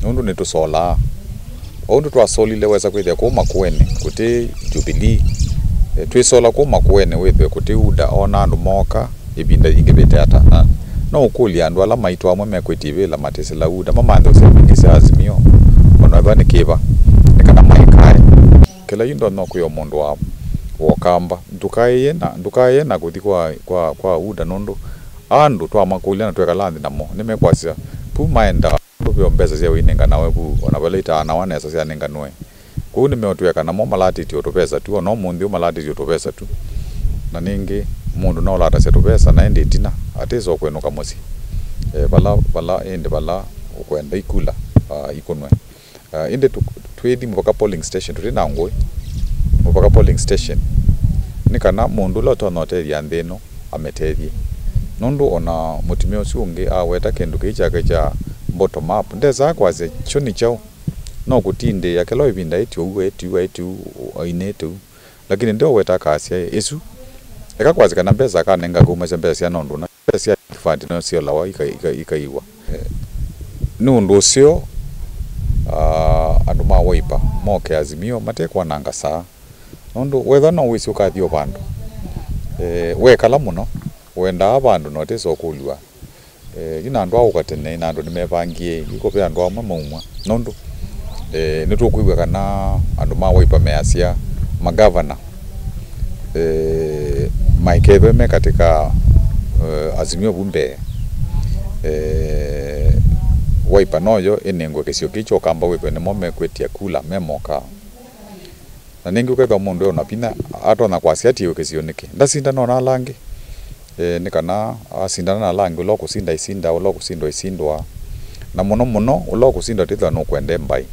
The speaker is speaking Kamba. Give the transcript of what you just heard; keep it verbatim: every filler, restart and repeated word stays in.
nũndũ nĩtũsolaa. O ũndũ twasolile wesa kwĩthĩa kũu Makueni kũtĩ Jubilee, eh, twĩsola kũu Makueni wĩthĩwe kũtĩ UDA, ona andũ mooka ĩvinda yingĩvĩte ata. Na no ũkũlye andũ ala maitũ amwe mekwĩtie ivĩla matĩsĩla UDA, mamanthe ũsembingĩ sya Azimio, ona ethwa nĩ kĩva, nĩ kana maikae. Kĩla yu ndonya kwĩa mũndũ wa, wa Ũkamba, ndũkaĩe na, ndũkaĩe na kũthi kwa, kwa, kwa UDA, nũndũ andũ twamakũlya na twekala nthĩ namo, nĩmekwasya vu maendaa, nũndũ veo mbesa sya ũinenganawe vu, ona vala itaanawa nesa syanenganwe. Kwoou nĩmeũtweka namo malatĩtye o tũvesa tu, ona ũmũnthĩ ũũ malatĩtye o tũvesa tu. Na ningĩ, mũndũ no ũlatasya tũvesa, na ĩndĩ ĩtina, atĩsa o kwenũka mũsyĩ. Eh, vala, vala, ĩndĩ vala ũkwenda ikula, ah, ikũnwe. Ah, ĩndĩ tũ-, twĩthi mũvaka polling station, tũtĩ na ngũĩ. Mũvaka polling station. Nĩ kana mũndũ ũla ũtonya ũtethya nthĩ ĩno, amĩtethye. Nũndũ ona mũtumĩa ũsu ũngĩ aweta kĩndũ kĩĩ kyake kya bottom up. Ndesaa kwasya, kyo nĩ kyaũ? No kũtindĩĩa kĩla ĩvinda, ĩtĩ ũu, ĩtĩ ũu, ĩtĩ ũu, ainĩte ũu. Lakini ndio weta akasya, ĩ, ĩsu. Eka kwasya kana mbesa akanenga kaumasya mbesa sya nũndũ na mbesa sya fund no siolawa ika-, ika-, ikaiwa. Eh, nĩ ũndũ ũseo, ah, andũ ma Wiper moke Azimio matekwananga saa. Nũndũ wethwa no wĩsĩ ũkathi o vandũ, eh, wekala mũno, wendaa vandũ na ũtesa ũkũlw'a. Eh, yu na andũ aũka tene, na andũ nĩmevangie, yu kũve andũ amwe maumwa. Nũndũ, eh, nĩtũkwĩw'a kana andũ ma Wiper measya magavana, eh, maikethwe me katika, eh, Azimio vu mbee. Eh, Wiper noyo ĩnengwe kĩsio kĩu kya Ũkamba wĩthwe nĩmo mekwĩtya kula me moka. Na ningĩ ũkethwa mũndũ e na vinya, atonya kwasya atiĩwe kĩsio nĩkĩ? Ndasindana na ala angĩ. E, nĩ kana asindana na ala angĩ, ũla ũkũsinda isinda, ũla ũkũsindwa isindwa. Na mũno mũno, ũla ũkũsinda ũtĩthwa nũkwende mbaĩ.